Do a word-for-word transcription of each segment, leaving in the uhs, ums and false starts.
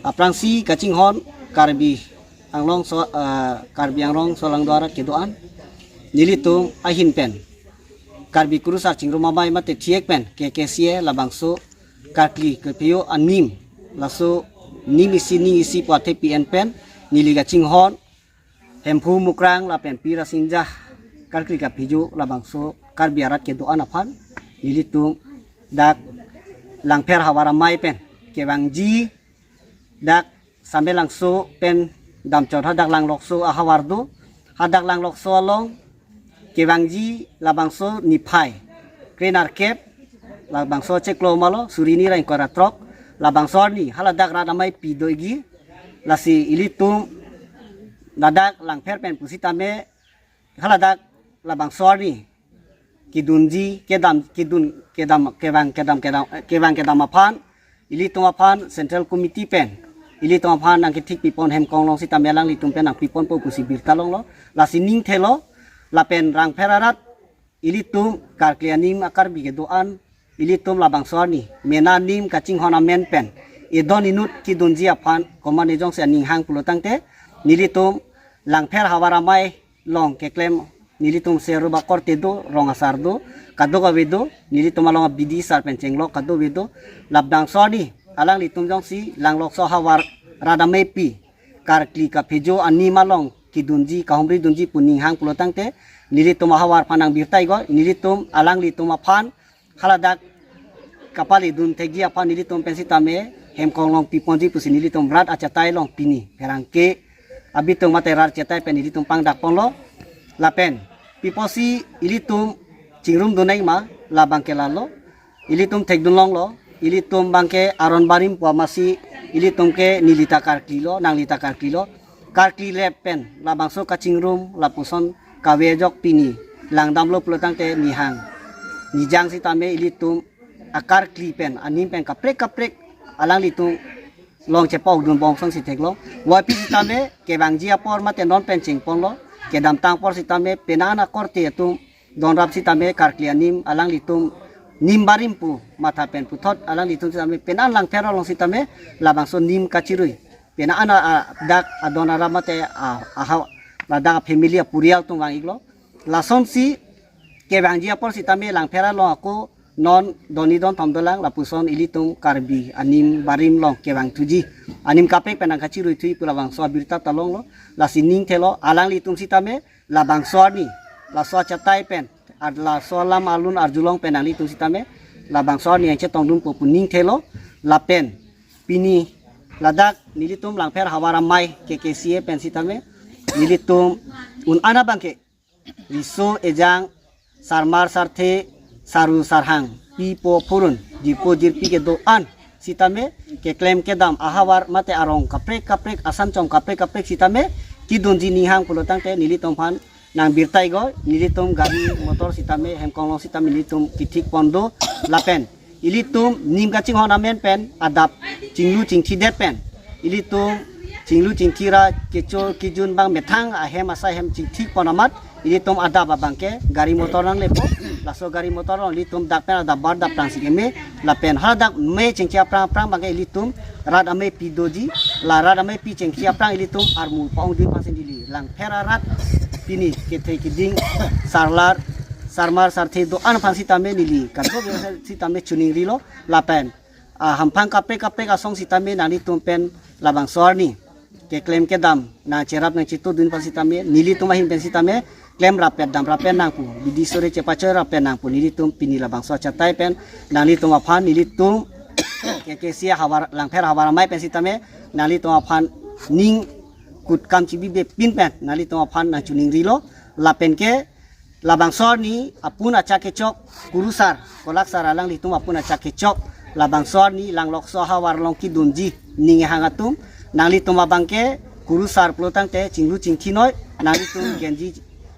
Aphrangsi kachinghon Karbi Anglong so, ah, Karbi Anglong solangdo arat kedo-an, nelitum ahin pen Karbi Kurusar Chingrum Amei mate thiek pen K K C A labangso karkli kepho anim, laso nim isi ning isi pu athe P N pen neli kachinghon Hemphu Mukrang lapen Pi Rasinja karkli kaphojo labangso Karbi arat kedo-an aphan nelitum dak Langpher Havar Amei pen kevangji dak Samelangso pen damchot hadak Langlokso ahavar do, hadak Langlokso along kevangji labangso niphai krenerkep, labangso chiklo malo suri ni ra ingkoi ra throk, labangso arni haladak rat amei pi doji, lasi ilitum ladak Langpher pen pusitame haladak labangso arni kedunji kedam kedun kedam kevang kedam kedam eh, kevang kedam aphan ilitum aphan Central Committee pen ilitum aphan nangkethik pipon hem konglong sitame alanglitum pen nangpiponpo pusi birta longlo, lasi ning thelo. Lapen Langpher arat ilitum karkli anim a-Karbi kedo-an ilitum labangso arni mena nim kachinghon amen pen edon inut kedunji aphan komat ejongsi aning hang pulo tangte nelitum Langpher Havar Amei along keklem nelitum seruba korte do, rong asar do, kadokave do, nelitum along a-B D sar pen chenglok kadokave do, labangso arni alanglitum jongsi Langlokso ahavar rat amei pi karkli kaphojo anim along kedunji kahumri dunji pu ning hang pulo tangte nelitum ahavar aphan nangbirta iklo, nelitum alanglitum aphan haladak kapale dun thekji aphan nelitum pen sitame hem konglong piponji pusi nelitum rat achatai along pini pherangke abitung mate rat achatai pen nelitum pangdak ponlo. Lapen pi apotsi ilitum chingrum dun nangma, labang ke lalo, ilitum thekdun longlo, ilitum abangke aron barim pu amatsi ilitum ke neli ta karkli lo, nangli ta karkli lo, karkli rap pen labangso kachingrum lapuson kave ajok pini langdamlo pulo tangte nihang nijang sitame ilitum akarkli pen anim pen kaprek kaprek alanglitum along chepa-ok dun bong song si theklong. Wai pi sitame kevangji apor mate non pen chengponlo, kedamtang apor sitame penang akorte atum donrap sitame karkli anim alanglitum nim barim pu matha pen puthot alanglitum sitame penang Langpher along sitame labangso nim kachirui penang a, a, dak adon aram mate a, aha, ladak a-family apurial atum vang iklo. Lasonsi kevangji apor sitame Langpher along ako non doni don thom dolang lapuson ilitum Karbi anim barim along kevang thuji, anim kaprek pen nangkachirui thuji pu labangso abirta ta longlo. Lasi ning thelo alanglitum sitame labangso arni laso achatai pen ad laso alam alun arjulong pen nanglitum sitame labangso arni nangchetongdunpo pu ning thelo. Lapen pini ladak nelitum Langpher Havar Amei K K C A pen sitame nelitum un-an abangke riso ejang, sarmar sarthe, saru sarhang, pipo phurun, jirpo jirpi kedo-an sitame keklem kedam ahavar mate arong kaprek kaprek, asan chom kaprek kaprek sitame kedunji ning hang pulo tangte nelitum aphan nangbirta iklo. Nelitum gari motor sitame hem konglong sitame nelitum kethik pon do. Lapen ilitum nim kachinghon amen pen adap chinglu chingthi det pen ilitum chinglu chingthi ra kecho kejun abang methang ahem asai hem chingthik pon amat ilitum adap abangke gari motor nanglepo. Laso gari motor along ilitum dak pen adap bar dap tang si keme. Lapen hadak mei chengche aphrang aphrang abangke ilitum rat amei pi doji, la rat amei pi chengche aphrang ilitum armu pa-ongdun aphan si neli Langpher arat pini kethe keding, sarlar, sarmar sarthe do-an aphan sitame neli kadokave sitame choningrilo. Lapen a hamphang kaprek kaprek asong sitame nanglitum pen labangso arni keklem kedam nangcherap nangchetongdun aphan sitame nelitum ahin pen sitame klemrap pen damrap pen nang pu, bidi sore chepachoi rap pen nang pu nelitum pini labangso achatai pen nanglitum aphan nelitum K K C A havar, Langpher Havar Amei pen sitame nanglitum aphan ning kut kam chibibe pin pen nanglitum aphan nangchoningrilo. Lapen ke labangso arni apun achak kechok, kurusar, kolaksar alanglitum apun achak kechok, labangso arni Langlokso ahavar along kedunji ning hang atum, nanglitum abangke kurusar pulo tangte chinglu chingthinoi, nanglitum genji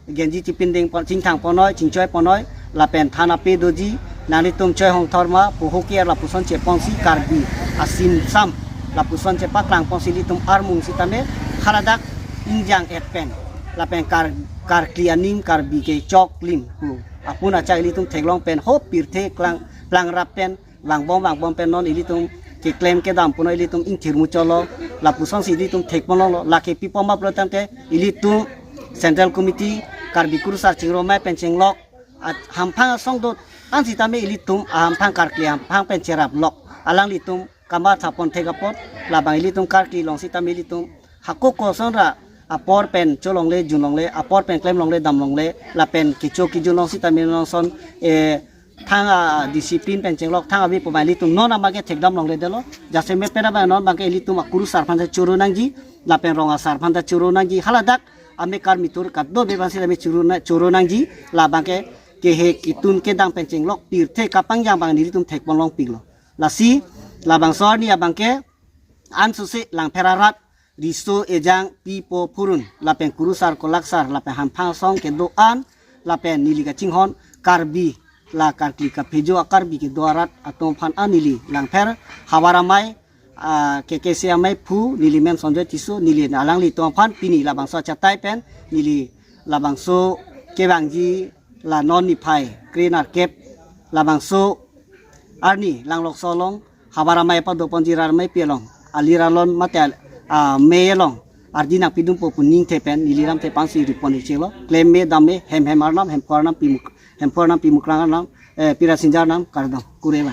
genji chipinding pon, chingthang ponnoi, chingchoi ponnoi, lapen than ape doji, nanglitum choi hong thorma, poho ke lapuson cheponsi Karbi asim sam lapuson chepaklang ponsi ilitum armung sitame haladak ingjang et pen lapen kar karkli anim Karbi kechok lim pu apun achak ilitum theklong pen ho pirthe klang plangrap pen vangbom vangbom pen non ilitum keklem kedam punon ilitum ingthir muchotlo, lapuson si ilitum thekponlonglo, lake pi apot ma pulo tangte ilitum Central Committee Karbi Kurusar Chingrumei pen chenglok ahamphang asong do-an sitame ilitum ahamphang karkli ahamphang pen cheraplok, alanglitum kamatha pon thek apot, labang ilitum karkli long sitame ilitum hako koson ra apor pen cholongle junlongle, apor pen klemlongle damlongle, lapen kecho kejun long sitame nonson, eh, thang a-discipline pen chenglok thang ave pu abang ilitum non abangke thekdamlongledetlo. Jasemet pen abang non abangke ilitum akurusar aphan ta choro nangji, lapen rong asar aphan ta choro nangji, haladak amekar mitur kadokave abang sitame choro na-, choro nangji, labangke kehe ketun kedang pen chenglok pirthe kapangjang abang nelitum thekponlongpiklo. Lasi labangso arni abangke ansose Langpher arat riso ejang pipo phurun lapen kurusar kolaksar lapen hamphang asong kedo-an lapen neli kachinghon Karbi la karkli kaphejo a-Karbi kedo arat atum aphan an neli Langpher Havar Amei, ah, K K C Amei aphu neli men Sonjoy Tisso, neli alanglitum aphan pini labangso achatai pen neli labangso kevangji la non niphai kre-nerkep labangso arni Langlokso along Havar Amei pado ponji rat ameipi along, ali rat along mate, ah, amei along ardi nangpidunpo pu ningthe pen neli lamthe aphansi ripon ichelo. Klem me dam me, hem hem arnam, Hemphu arnam, Pimuk, Hemphu arnam, Pimukrang arnam, eh, Pirasinja arnam, kardom, kureva.